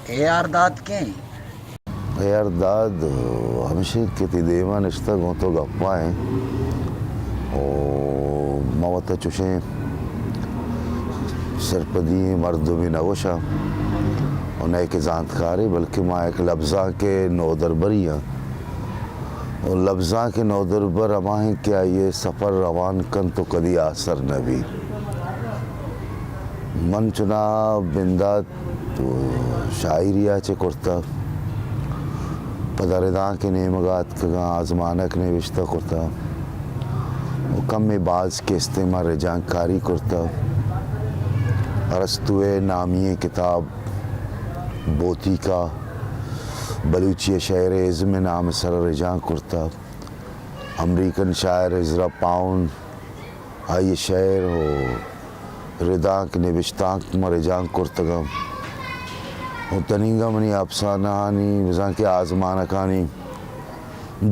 اے آر داد کئے انت؟ اے آر داد ہمیش انت کہ تئی دیما نشتہ گوں تو گپا انت۔ او من وتا چوشیں سرپدی مردمے نہ گوشاں، و نئے کہ زانتکارے، بلکہ ما یک لبزانک ءِ نودربری آں۔ و لبزانک ءِ نودربر ہما انت کہ آئی ءِ سفر روان کنت و کدی آسر نہ بیت۔ من چنا بندات شاعری ءَ چہ کرتہ، پدا ردانک ءِ نیمگ ءَ اتکگاں، آزمانک نبشتہ کرتہ و کمے باز کستیں من رجانکاری کرتہ۔ ارسطو ءِ نامی ئیں کتاب بوتیکا بلوچی ءِ شعر ءِ ازم ءِ نام ءِ سرا رجانک کرتہ۔ امریکن شاعر ازرا پاؤنڈ، آئی ءِ شعر و ردانک نبشتانک من رجانک کرتگاں۔ و تنینگا منی افسانہانی، بزاں کہ آزمانکانی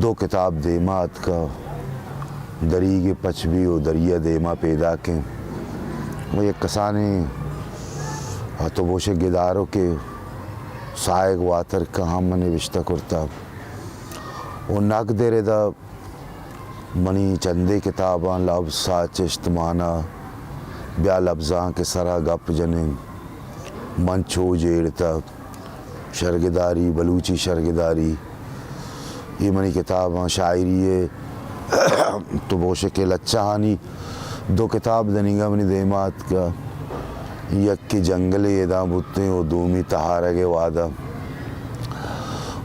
دو کتاب دیما اتکا، دریگ پچ بی و دریا دیما پیداک انت۔ و یک کسانیں، تو بوشے گدارو کہ ساہگ واتر کا ہم من نبشتہ کرتا۔ و نقد ءِ ردا منی چندے کتاباں، لبز، ساچشت، مانا، بیا لبزانک ءِ سرا گپ جنیں، من چو جیڑتہ، شرگداری، بلوچی شرگداری، اے منی کتاباں، شاعری ءِ تو بوشے کہ لچہانی دو کتاب دنیگا منی دیما اتکا، یک کہ جنگلے اداں بوتیں و دومی تہارگ ءِ وہدا۔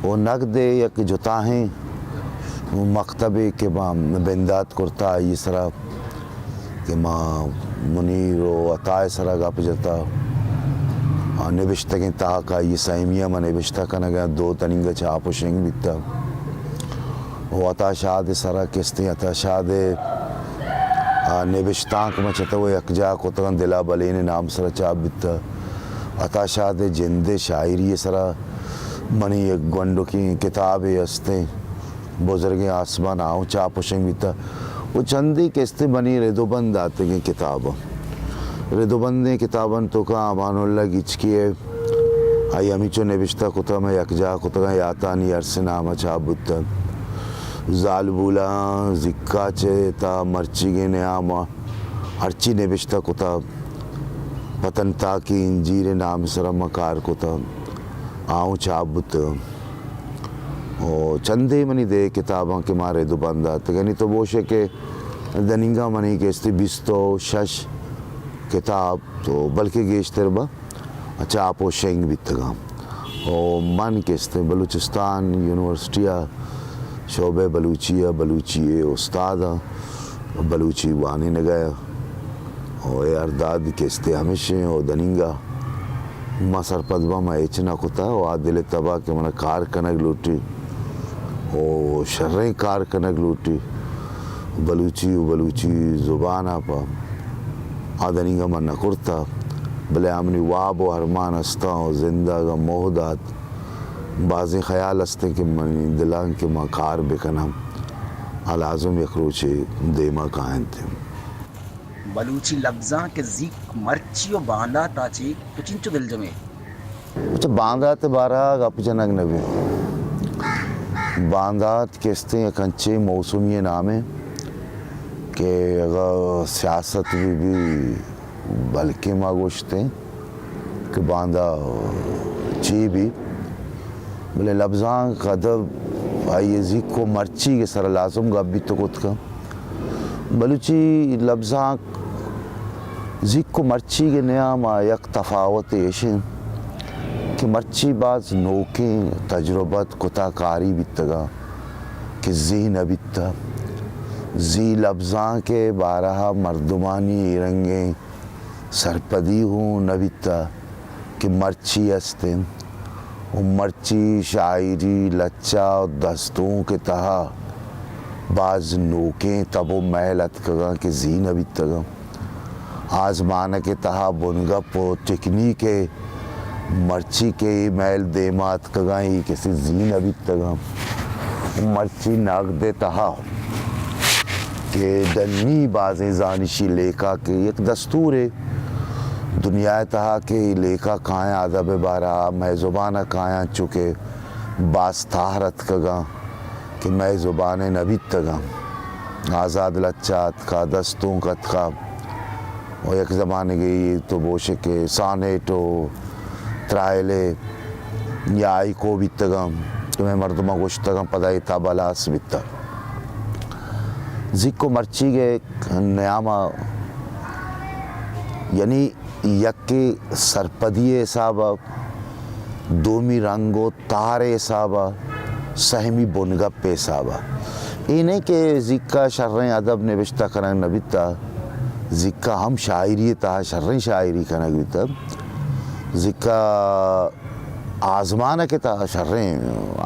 و نقد ءِ یک جتاہیں مکتبے کہ ما بندات کرتا، آئی سرا کہ ما منیر و عطا ءِ سرا گپ جتا، آ نبشتگیں تاک، آئی سیمی ءَ ما نبشتہ کنگا، دو تنینگا چاپ و شنگ بیتا۔ و عطا شاد ءِ سرا کستیں، عطا شاد ءِ، آ، نبشتانک ما چتو یکجاہ کتگاں، دلا بلین ءِ نام سرا چاپ بیتا۔ عطا شاد ءِ جند ءِ شاعری ءِ سرا منی یک گونڈکیں کتابے استیں، بزرگیں آسمان، آ اوں چاپ و شنگ بیتا۔ و چندے کستیں منی رد و بند داتگیں کتاباں۔ رد و بندیں کتاباں توکا امان اللہ گچکی ءِ آئی ہمینچو نبشتہ کتہ، من یکجاہ کتگاں، یاتانی ارس نام ءَ چاپ بوتہ۔ زالبولاں زیکا چہ تا مرچیگیں نیام ءَ ہرچی نبشتہ کتہ، پتن تاکی انجیر نام سرا من کار کتہ، آ اوں چاپ بوتہ۔ و چندے منی دے کتاباں کہ ما رد و بند داتگ، یعنی تو بوشے کہ دنینگا منی کستی بیست و شش کتاب تو بلکہ گیشتر با چاپ و شنگ بیتگاں۔ و من کستیں بلوچستان یونیورسٹی ءَ شعبہ بلوچی ءَ بلوچی ءِ استاد آں، بلوچی وانینگ ءَ و اے ہر داد کستیں ہمیشیں و دنینگا ما سرپد باں، ما ہچ نہ کتا و آ دل ءِ تبا کہ منا کار کنگ لوٹی و شریں کار کنگ لوٹی۔ بلوچی و بلوچی زبان ءَ پہ آ دنیگا من نہ کرتا، بلے آ منی واب و ارمان استاں و زندگ ءَ موہ دات۔ بازیں خیال استیں کہ منی دلاں کہ ما کار بکناں، آ لازم یک روچے دیما کاینت۔ بلوچی لبزانک ءِ زیک مرچی و باندات ءَ چہ تو چنچو دلجم ئے؟ اچھا، باندات ءِ بارہ ءَ گپ جنگ نہ بیت۔ باندات کستیں یک انچیں موسمی نامے کہ اگاں سیاست بہ بی، بلکیں ما گوشتیں کہ باندا چی بی، بلے لبزانک، ادب، آئی ءِ زیک و مرچیگ ءِ سرا لازم گپ بیت کت کن۔ بلوچی لبزانک زیک و مرچیگ ءِ نیام ءَ یک تفاوتے ایش انت کہ مرچی باز نوکیں تجربت کتا کاری بیتگاں کہ زی نہ بیتہ۔ زی لبزانک ءِ بارہ ءَ مردمانی اے رنگیں سرپدی ہوں نہ بیتہ کہ مرچی است انت و مرچی شاعری، لچہ و دستونک ءِ تہا باز نوکیں تب و مئیل اتکگاں کہ زی نہ بیتگاں۔ آزمانک ءِ تہا بنگپ و تکنیک ءِ مرچی کہ اے مئیل دیما اتکگاں، اے کسی زی نہ بیتگاں۔ مرچی نگد ءِ تہا کہ ڈنی بازیں زانشی لیکہ کہ یک دستورے دنیا ءِ تہا کہ لیکہ کایاں ادب ءِ بارہ ءَ، مئے زبان ءَ کایاں چو کہ باز تہر اتکگاں کہ مئے زبان ءِ نہ بیتگاں۔ آزاد لچہ اتکا، دستونک اتکا، و یک زمانگے تو بوشے کہ سانیٹ و ترائلے یا ہائیکو بیتگاں کہ مئے مردماں گوشتگاں، پدا اے تب ہلاس بیتگ۔ زیک و مرچیگ ءِ نیاما، یعنی یکے سرپدی ءِ حساب ءَ، دومی رنگ و تار ءِ حساب ءَ، سہمی بنگپ ءِ حساب ءَ۔ اے نہ کہ زیک ءَ شریں ادب نبشتہ کنگ نہ بیتہ، زیک ءَ ہم شاعری ءِ تہا شریں شاعری کنگ بیتہ، زیک ءَ آزمانک ءِ تہا شریں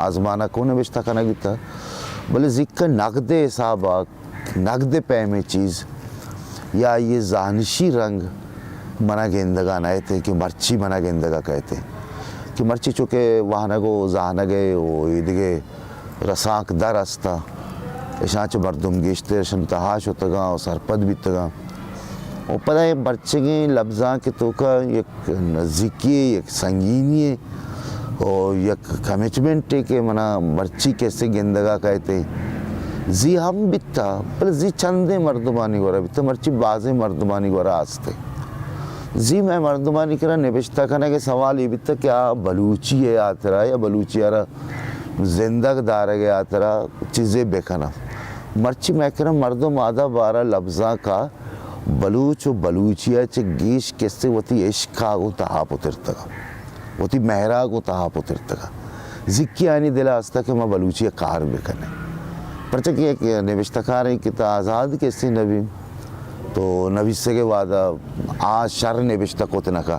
آزمانک و نبشتہ کنگ بیتہ، بلے زیک ءَ نگد ءِ حساب ءَ نگد ءِ پیمیں چیز یا آئی ءِ زانشی رنگ منا گندگا نئیت کہ مرچی منا گندگا کئیت کہ مرچی چونکہ وانگ و زانگ ءِ و ایدگہ رسانک در است، اشاں چہ مردم گیشتر اشانی تہا شتگاں و سرپد بیتگاں۔ و پدا اے مرچیگیں لبزانک ءِ توکا یک نزیکی، یک سنگینی و یک کمٹمنٹے کہ منا مرچی کسے گندگا کئیت۔ زی ہم بیتا، بلے زی چندیں مردمانی گورا بیتا، مرچی بازیں مردمانی گورا ہستے۔ زی مئے مردمانی کرا نبشتہ کنگ ءِ سوال اے بیتا کہ آ بلوچی ءِ ہاترا یا بلوچی ءَ را زندگ دارگ ءِ ہاترا چیزے بکناں۔ مرچی مئے کرا مردم ادب ءَ را لبزانک ءَ بلوچ و بلوچی ءَ چہ گیش کسے وتی عشق ءَ گوں تہا پترتگ، وتی مہر ءَ گوں تہا پترتگ۔ زیکی آنی دل ءَ است کہ ما بلوچی ءَ کار بکنیں۔ پرچہ کہ یک نبشتہ کارے کہ تہ آزاد کسے نہ بی تو نویسگ ءِ وہد ءَ آ شر نبشتہ کت نہ کا۔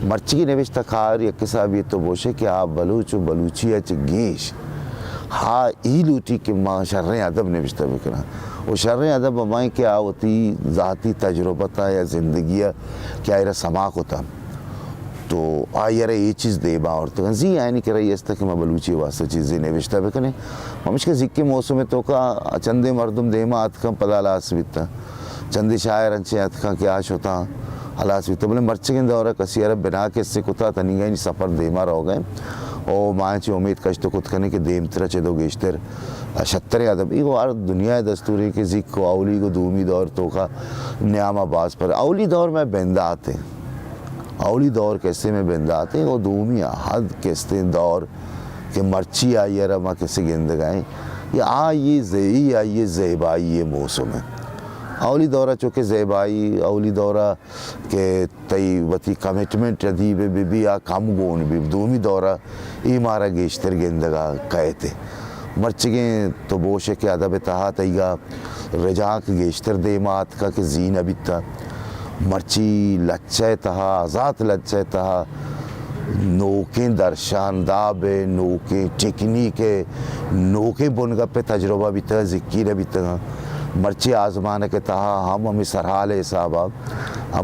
مرچی نبشتہ کار یک حسابے تو بوشے کہ آ بلوچ و بلوچی ءَ چہ گیش ہا ای لوٹی کہ ما شریں ادب نبشتہ بکناں۔ و شریں ادب ہمائیں کہ آ وتی ذاتی تجربت ءَ یا زندگی ءَ کہ آئرا سما کتا، تو آئی ءَ را اے چیز دیما آورتگ۔ زی آیانی کرا اے است کہ ما بلوچی ءِ واسطہ چیزے نبشتہ بکنیں۔ پمشکہ زیکی موسم ءِ توکا چندے مردم دیما اتکاں، پدا ہلاس بیتاں۔ چندے شاعر انچیں اتکاں کہ آ شتاں، ہلاس بیتاں، بلے مرچگیں دور ءَ کسی ءَ را بنا کسے کتا، تنیگا نی سفر دیما روگ ءَ انت۔ او ما چہ امیت کشت و کت کنیں کہ دیمتر ءَ چدو گیشتر شتریں ادب، ای ہر دنیا ءِ دستورے کہ زیک و اولی و دومی دور توکا نیاما باز پر۔ اولی دور مئے بندات ایں، اولی دور کسے مئے بندات ایں، او دومی ءَ حد کستیں دور کہ مرچی آئی ءَ را ما کسے گندگ ءَ ایں، یا آئی ءِ زے-، آئی ءِ زیبائی ءِ موسم ایں۔ اولی دور ءَ چونکہ زیبائی، اولی دور ءَ کہ تئی وتی کمٹمنٹ ادیب ءِ بہ بی، آ کم گون بی۔ دومی دور ءَ اے مارا گیشتر گندگ ءَ کئیت۔ مرچیگیں تو بوشے کہ ادب ءِ تہا تئیگا رجانک گیشتر دیما اتکا کہ زی نہ بیتا۔ مرچی لچہ ءِ تہا، آزات لچہ ءِ تہا نوکیں درشان داب ءِ، نوکیں ٹیکنیک ءِ، نوکیں بنگپ ءِ تجربہ بیتگ، زیکی نہ بیتگ۔ مرچی آزمانک ءِ تہا ہم ہمے سرحال ءِ حساب ءَ،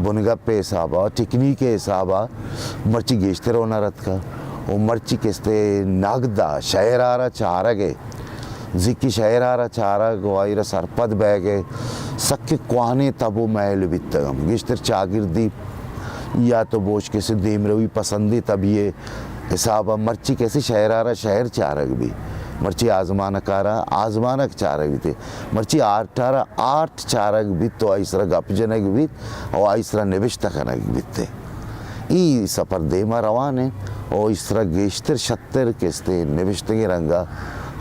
بنگپ ءِ حساب ءَ، ٹیکنیک ءِ حساب ءَ مرچی گیشتر ہنر اتکا۔ و مرچی کستے نگد ءَ شئیر ءَ را چارگ ءِ، زیکی شئیر ءَ را چارگ و آئی را سرپد بئیگ ءِ سکیں کوہنیں تب و مئیل بیتگ انت۔ گیشتر چاگردی یا تو بوش کسے دیمروی پسندی تبی ءِ حساب ءَ مرچی کسے شئیر ءَ را شئیر چارگ بی، مرچی آزمانک ءَ را آزمانک چارگ بیت، مرچی آرٹ ءَ را آرٹ چارگ بیت و آئی سرا گپ جنگ بیت و آئی سرا نبشتہ کنگ بیت۔ ای سفر دیما روان انت و ایشی سرا گیشتر شتر کستیں نبشتگیں رنگا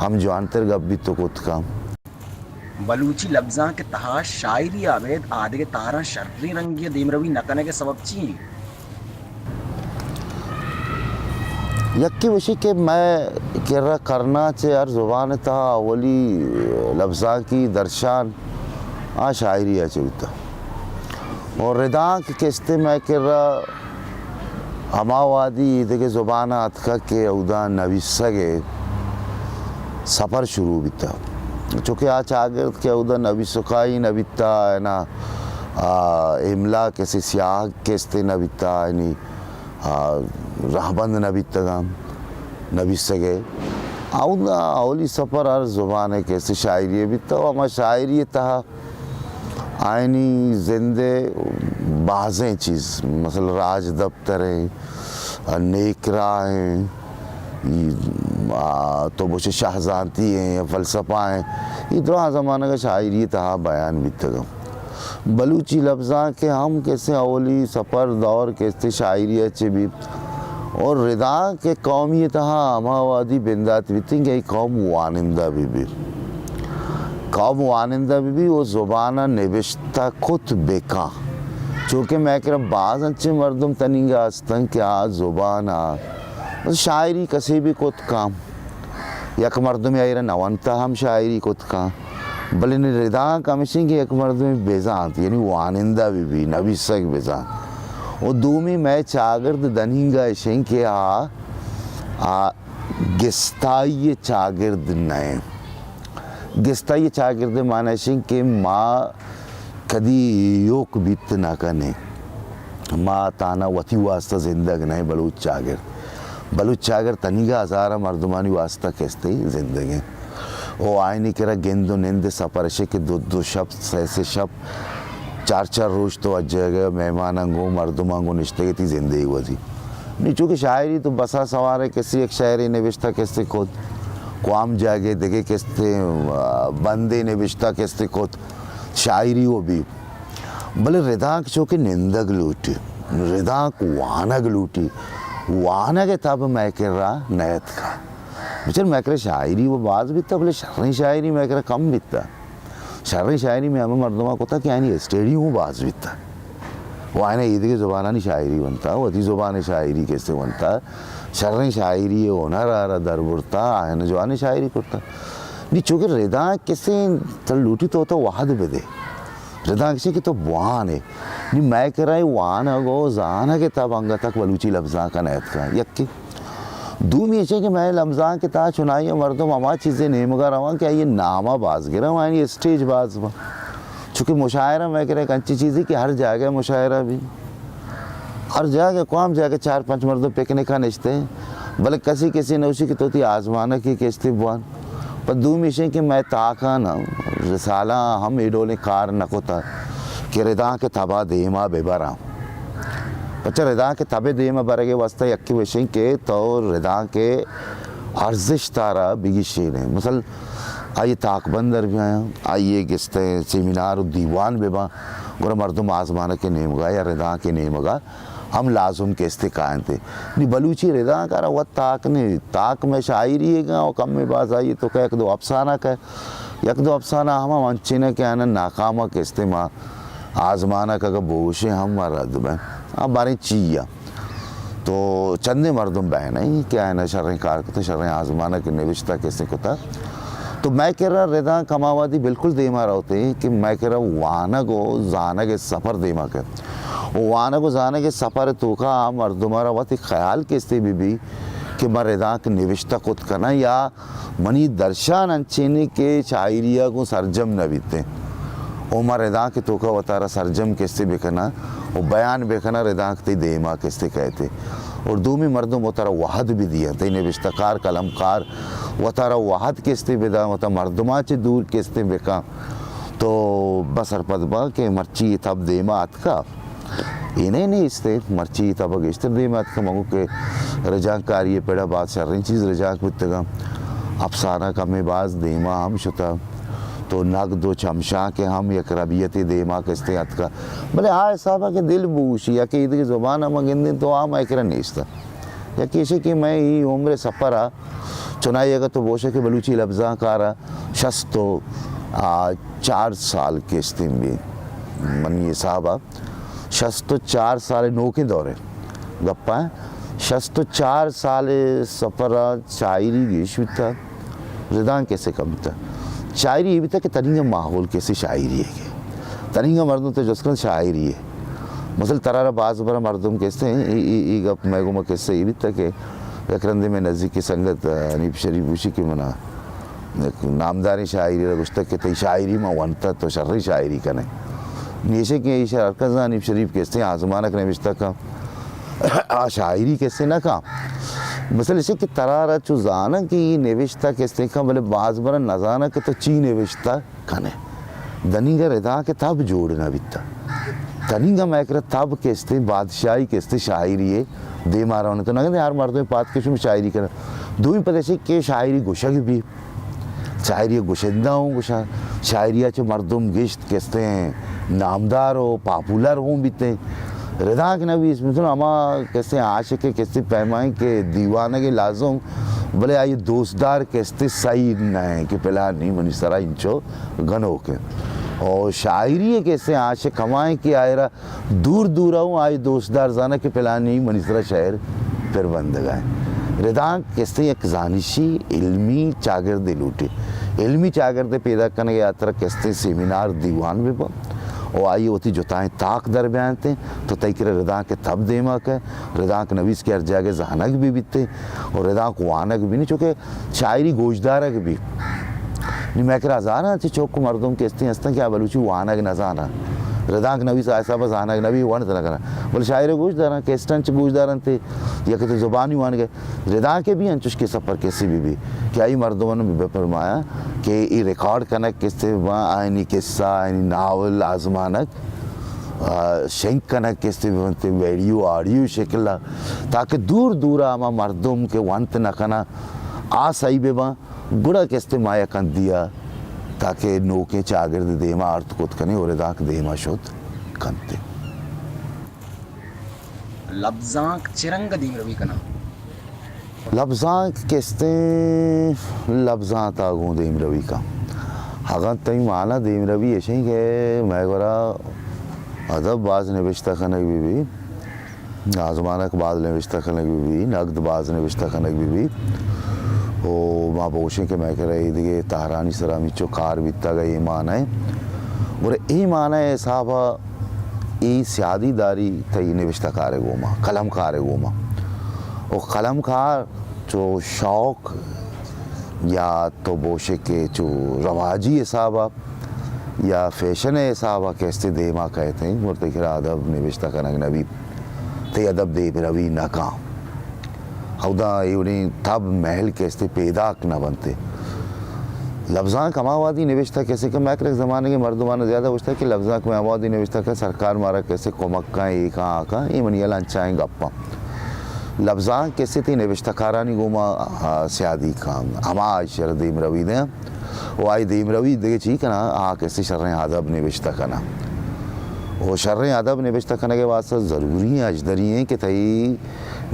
ہم جوانتر گپ بیت و کت کن۔ بلوچی لبزانک ءِ تہا شاعری ءَ ابید آدگہ تہراں شریں رنگے ءَ دیمروی نہ کنگ ءِ سبب چی انت؟ یکے وشی کہ مئے کرا کرنا چہ ہر زبان ءِ تہا اولی لبزانکی درشان آ شاعری ءَ چہ بوتہ۔ و ردانک کستے مئے کرا ہما وہدی ایدگہ زبان ءَ اتکگ کہ اودا نویسگ ءِ سفر شروع بیتہ۔ چونکہ آ چاگرد کہ اودا نویسکائی نہ بیتہ، آیانا، آ، املا کسے سیاہگ کستے نہ بیتہ، آیانی، آ، رہبند نہ بیتگاں نویسگ ءِ۔ اودا اولی سفر ہر زبان ءِ کسے شاعری ءِ بیتہ و ہما شاعری ءِ تہا آیانی زند ءِ بازیں چیز، مثلاً راجدپتر ایں، نیکراہ ایں، ای، آ، تو بوشے شاہزانتی ایں یا فلسفہ ایں، اے دراہ زمانگ ءَ شاعری ءِ تہا بیان بیتگ اَنت۔ بلوچی لبزانک ءِ ہم کسے اولی سپر دور کسے شاعری ءَ چہ بیت اور ردانک ءِ قومی ءِ تہا ہما وہدی بندات بیت کہ اے قوم وانندہ بہ بیت۔ قوم وانندہ بہ بیت و زبان ءَ نبشتہ کت بہ کنت۔ چونکہ مئے کرا باز انچیں مردم تنینگا ہست اَنت کہ آ زبان ءَ شاعری کسے بھی کت کنت۔ یک مردمے آئی را نہ ونتہ ہم شاعری کت کنت، بلے نی ردانک ہمیش اِنت کہ یک مردمے بزانت، یعنی وانندہ بہ بیت، نبیسگ بزانت۔ و دومی مئے چاگرد دنینگا ایش اِنت کہ آ، آ گستائی چاگرد نہ اِنت۔ گستائی چاگرد ءِ معنی ایش اِنت کہ ما کدی ایوک بیت نہ کنیں۔ ما تہنا وتی واسطہ زندگ نہ ایں بلوچ چاگرد۔ بلوچ چاگرد تنیگا ہزاراں مردمانی واسطہ کستے زندگ ایں۔ او آیانی کرا گند و نند سپر اش کہ دو دو شپ، سہ سہ شپ، چار چار روچ تو اجگہ مہماناں گوں مردماں گوں نشتگ ئے تئی زندے گوزی۔ نی چونکہ شاعری تو بسا سوارے کسے یک شعرے نبشتہ کستے کت، کوام جاگے دگہ کستے، آ، بندے نبشتہ کستے کت، شاعری و بی۔ بلے ردانک چو کہ نندگ لوٹی، ردانک وانگ لوٹی، وانگ ءِ تب مئے کرا نیتکا۔ بچار مئے کرا شاعری و باز بیتا، بلے شریں شاعری مئے کرا کم بیتا۔ شریں شاعری مئے ہمے مردماں کتا کہ آیانی اسٹڈی ہوں باز بیتا۔ و آیانا ایدگہ زبانانی شاعری ونتا، وتی زبان شاعری کسے ونتا۔ شریں شاعری ہنر آرا در برتا، آیانا جوانیں شاعری کرتا۔ نی چونکہ ردانک کسے ترا لوٹی تو وتا وہد بدے۔ ردانک چی کہ تو بوان ئے۔ نی مئے کرا اے وانگ و زانگ ءِ تب انگت تک بلوچی لبزانک ءَ نیتکا۔ یکے۔ دومی ایش کہ مئے لبزانک ءِ تہا چنائی مردم ہما چیزے نیمگا رواں کہ آئی ناما باز گراں، آیانی اسٹیج باز باں۔ چونکہ مشاعرہ مئے کرا یک انچیں چیزے کہ ہر جاگہ مشاعرہ بی۔ ہر جاگہ، کوام جاگہ چار پنچ مردم پکنک ءَ نشتے، بلے کسی کسی نوشی کہ تو تی آزمانک ءَ کستے بوان۔ پہ دومی ایش کہ مئے تاکاں رسالہ ہم اے ڈولیں کار نہ کتا کہ ردانک ءِ تبا دیما بہ براں۔ پچہ ردانک ءِ تب ءِ دیما برگ ءِ واسطہ یکے ایش کہ تو ردانک ءِ ارزشت ءَ را بگیشینے۔ مثلاً آئی تاکبند در بیایاں، آئی گستیں سیمینار و دیوان بہ باں، گڑا مردم آزمانک ءِ نیمگا یا ردانک ءِ نیمگا ہم لازم کستے کاینت۔ نی بلوچی ردانک ءَ را وت تاک نی، تاک مئے شاعری ءَ گاں و کمے باز آئی توکا یک دو افسانہ کہ، یک دو افسانہ ہما انچیں کہ آناں ناکامہ کستے ما آزمانک اگہ بوشیں ہم ما رد بیں۔ آ باریں چی ءَ؟ تو چندے مردم بہ نہ ایں کہ آیاں شریں کار کتہ، شریں آزمانک نبشتہ کسے کتہ۔ تو مئے کرا ردانک ہما وہدی بالکل دیما روت ایں کہ مئے کرا وانگ و زانگ ءِ سفر دیما کئیت۔ و وانگ و زانگ ءِ سفر ءِ توکا آ مردم ءَ را وتی خیال کستے بہ بی کہ من ردانک نبشتہ کت کناں یا منی درشان انچیں کہ شاعری ءَ گوں سرجم نہ بیتیں۔ و من ردانک ءِ توکا وتارا سرجم کسے بکناں و بیان بکناں، ردانک تئی دیما کسے کئیت۔ اور دومی مردم وتارا وہد بدیاں، تئی نبشتہ کار، قلم کار وتارا وہد کسے بداں، وتا مردماں چہ دور کسے بکاں۔ تو بسرپد باں کہ مرچی اے تب دیما اتکا۔ اے نہ نیست، مرچی تب ءَ گیشتر دیم ءَ اتک، مگو کہ رجانکاری ءِ پڑ ءَ باز شریں چیز رجانک بوتگ اَنت۔ افسانہ کمے باز دیم ءَ ہم شتہ، تو نگد و چمشانک ءَ ہم یک ربیتے دیم ءَ کستیں اتکہ، بلے آ حساب ءَ کہ دل بگوشی یا کہ ایدگہ زبان ءَ ما گندیں تو آ مئے کرا نیست۔ یکے ایش کہ مئے اے عمر ءِ سفر ءَ چنائی اگہ تو بوشے کہ بلوچی لبزانک ءَ را شست و، آ، چار سال کستیں بی منی حساب ءَ۔ شست و چار سال ءِ نوکیں دور ءِ گپ ءَ، شست و چار سال ءِ سفر ءَ شاعری گیش بیتہ، ردانک کسے کم بیتہ۔ شاعری اے بیتہ کہ تنیگہ ماحول کسے شاعری ءِ کہ تنیگہ مردم تئی جست کنت شاعری ءِ۔ مثلاً ترا را باز برا مردم کسے، اے، اے، اے گپ مئے گوما کسے اے بیتہ کہ یک رندے مئے نزیکی سنگت، آ، حنیف شریف گوشی کہ منا یک نامداریں شاعری را گوشتگ کہ تئی شاعری ما ونتہ، تو شریں شاعری کنئے۔ نی ایشی کہ ایشی ہر کس زانت حنیف شریف کستیں آزمانک نبشتہ کن، آ شاعری کسے نہ کن۔ مثلاً ایشی کہ ترا را چو زاناں کہ اے نبشتہ کستیں کن، بلے باز برا نزاناں کہ تو چی نبشتہ کنئے۔ دنیگہ ردانک ءِ تب جوڑ نہ بیتہ۔ تنینگا مئے کرا تب کہ استیں، بادشاہی کہ استیں، شاعری ءِ دیما رونت، تو نگندے ہر مردمے پاد کہ شما شاعری کناں۔ دومی پد ایشی کہ شاعری گوشگ بی، شاعری گوشندہ ہوں گوشاں، شاعری ءَ چہ مردم گشت کہ استیں نامدار و پاپولر ہوں بیتیں۔ ردانک نویس مثلاً ہما کہ استیں عاشق کہ استیں پیمائیں کہ دیوانگ لازم، بلے آئی دوستدار کہ استیں سعی نہ ایں کہ پلانی منی سرا انچو گنوک ایں۔ اور شاعری کہ استیں عاشق ہمائیں کہ آئرا دور دورا ہوں آئی دوستدار زاناں کہ پلانی منی سرا شعر پر بندگا ایں۔ ردانک کہ استیں یک زانشی علمی چاگردے لوٹی۔ علمی چاگردے پیدا کنگ ءِ ہاترا کہ استیں سیمینار دیوان بہ باں و آئی وتی جتائیں تاک در بیانتیں، تو تئی کرا ردانک تب دیما کئے، ردانک نویس کہ ہر جاگہ زانگ بہ بیتیں و ردانک وانگ بہ نی، چونکہ شاعری گوشدارگ بی۔ نی مئے کرا ہزاراں چہ چک و مردم کہ استیں ہستن کہ آ بلوچی وانگ نزاناں۔ ردانک نویس آ حسابا زانگ نبی، ونت نکناں۔ بلے شاعر گوشداراں، کیسٹاں چہ گوشدارنت، یا کہ تو زبانی وانگ ئے۔ ردانک بی انچوش کہ سفر کسی بہ بی کہ آئی مردمان بہ پرمایاں کہ ای ریکارڈ کنگ کہ استیں باں، آئینی قصہ، آئینی ناول، آزمانک، آ، شنگ کنگ کہ استیں بہ بنت ویڈیو، آڈیو شکلا، تاکہ دور دورا ہما مردم کہ ونت نکناں، آ سہی بہ باں۔ گڑا کہ استیں ما یک ہندیا تاکہ نوکیں چاگرد دیما آرت کت کنیں و ردانک دیما شت کنتیں۔ لبزانک چہ رنگ دیمروی کناں؟ لبزانک کہ استیں لبزانتا گوں دیمروی کن۔ اگاں تئی مانا دیمروی اشیں کہ مئے گورا ادب باز نبشتہ کنگ بہ بی، آزمانک باز نبشتہ کنگ بہ بی، نگد باز نبشتہ کنگ بہ بی۔ و ما بگوشیں کہ مئے کرا اے دگہ تہرانی سرا ہمینچو کار بیتگ، اے معنی ء۔ گڑا اے معنی ء حسابا اے سیادی داری تئی نبشتہ کار ء گوما، قلم کار ء گوما۔ و قلم کار چو شوق یا تو بوشے کہ چو رواجی حسابا یا فیشن ء حسابا کہ استے دیما کئیت انت، گڑا تئی کرا ادب نبشتہ کنگ نہ بیت، تئی ادب دیمروی نہ کن۔ اودا اے وڑیں تب محل کہ استے پیداک نہ بنت۔ لبزانک ہما وہدی نبشتہ کسے کہ مئے کرا یک زمانگے مردمان زیادہ گوشتہ کہ لبزانک مئے ہما وہدی نبشتہ کہ سرکار مارا کسے کمک کن، اے کن، آ کن، اے منی ہیالا انچائیں گپاں۔ لبزانک کسے تئی نبشتہ کارانی گوما، آ، سیادی کن، ہما ایشی ء را دیمروی دیں و آئی دیمروی دگہ چی کناں، آ کسے شریں ادب نبشتہ کناں۔ و شریں ادب نبشتہ کنگ ء واسطہ ضروری ہیں، اجدری ہیں کہ تئی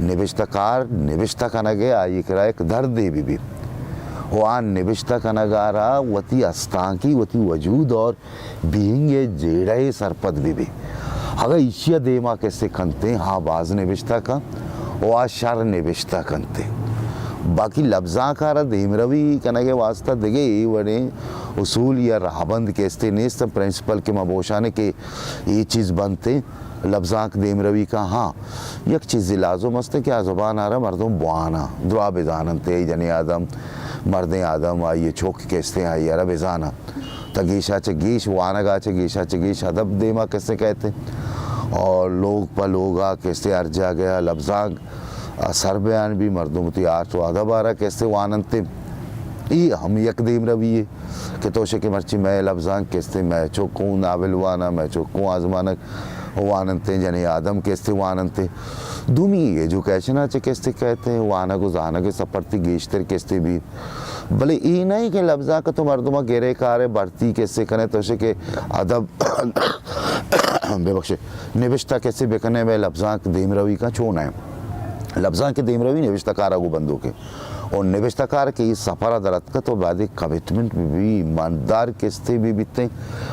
نبشتہ کار نبشتہ کنگ ء آئی کرا یک دردے بہ بی و آ نبشتہ کنگ ء را وتی استانکی، وتی وجود اور بینگ ء جیڑہ ء سرپد بہ بی۔ اگاں ایشی ء دیما کسے کنتیں، ہاں باز نبشتہ کن و آ شر نبشتہ کنتیں۔ باقی لبزانک ء را دیمروی کنگ ء واسطہ دگہ اے وڑیں اصول یا رہبند کہ استے نیست، پرنسپل کہ ما بوشانے کہ اے چیز بنتیں، لبزانک دیمروی کن۔ ہاں، یک چیزے لازم است کہ آ زبان ء را مردم بواناں، درا بزاننت، اے جنیں آدم، مردیں آدم، آئی ء چک کہ استیں، آئی ء را بزاناں۔ تا گیشا چہ گیش وانگا چہ گیشا چہ گیش ادب دیما کسے کئیت اور لوگ پہ لوگا کسے ہر جاگہ لبزانک سر بیان بی، مردم وتی آرٹ و ادب آرا کسے واننت۔ ای ہم یک دیمروی ہے کہ تو شے کہ مرچی مئے لبزانک کسے، مئے چکوں ناول وانا، مئے چکوں آزمانک واننت، جنیں آدم کسے واننت۔ دومی ایجوکیشن ء چہ کسے کئیت، وانگ و زانگ ء سپرتی گیشتر کسے بی۔ بلے اے نہ کہ لبزانک تو مردم ء گرے کارے بھرتی کسے کنے، تو شے کہ ادب، ببخشے، نبشتہ کسے بکنے، مئے لبزانک دیمروی کن، چو نہ۔ لبزانک دیمروی نبشتہ کار ء گوں بندوک ہے۔ و نبشتہ کار کہ اے سفر ء در اتکت و بعد کمٹمنٹ بہ بی، ایماندار کسے بہ بیتیں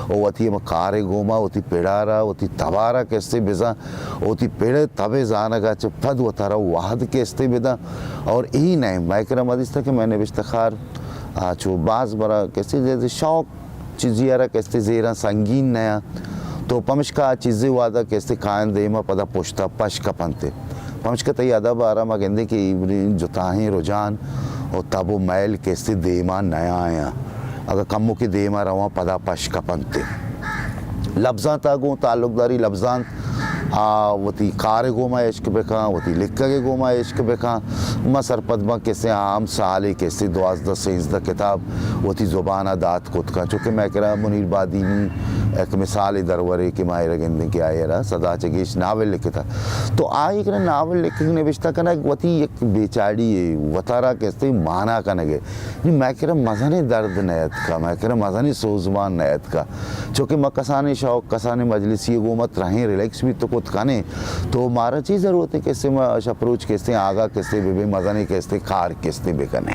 و وتی ہم کار ء گوما وتی پڑارا، وتی تبارا کسے بزاں، وتی پڑ ء تب ء زانگا چہ پد وتارا وہد کسے بداں۔ اور اے نہ مئے کرا ما دیستہ کہ مئے نبشتہ کار، آ، چو باز برا کسے زیادہ شوق چیزی ء را کستے زیراں سنگین نیاں، تو پمشکا آ چیزے وہدا کستے کائن دیما پدا پشتا پش کپنتے۔ پمشکا تئی ادب ء را ما گندیں کہ ایوری جتاہیں رجحان و تب و میل کستے دیما نیایاں، اگاں کموکے دیما رواں پدا پش کپنتے۔ لبزانت ء گوں تعلق داری، لبزانت آ وتی کار ء گوما عشق بکاں، وتی لکھگ ء گوما عشق بکاں۔ ما سرپد باں کسے عام سالے کسے دوازدہ سیزدہ کتاب وتی زبان ء دات کت کن، چونکہ مئے کرا منیر بادینی یک مثالے درورے کہ ما ایرا گندیں کہ آئی ءَ را سدا چہ گیش ناول لکھتا۔ تو آئی ءَ را ناول لکھگ، نبشتہ کنگ وتی یک بیچاڑی یے، وتارا کستے مانا کنگ ئے۔ نی مئے کرا مزنیں درد نہ اتکا، مئے کرا مزنیں سوزمان نہ اتکا۔ چونکہ ما کسانیں شوق، کسانیں مجلسی گوں ما ترہیں ریلیکس بیت کت کنیں، تو مارا چی ضرورت ہے کستے ما اش اپروچ کستے آگا کستے بہ بیں، مزنیں کستے کار کستے بکنیں۔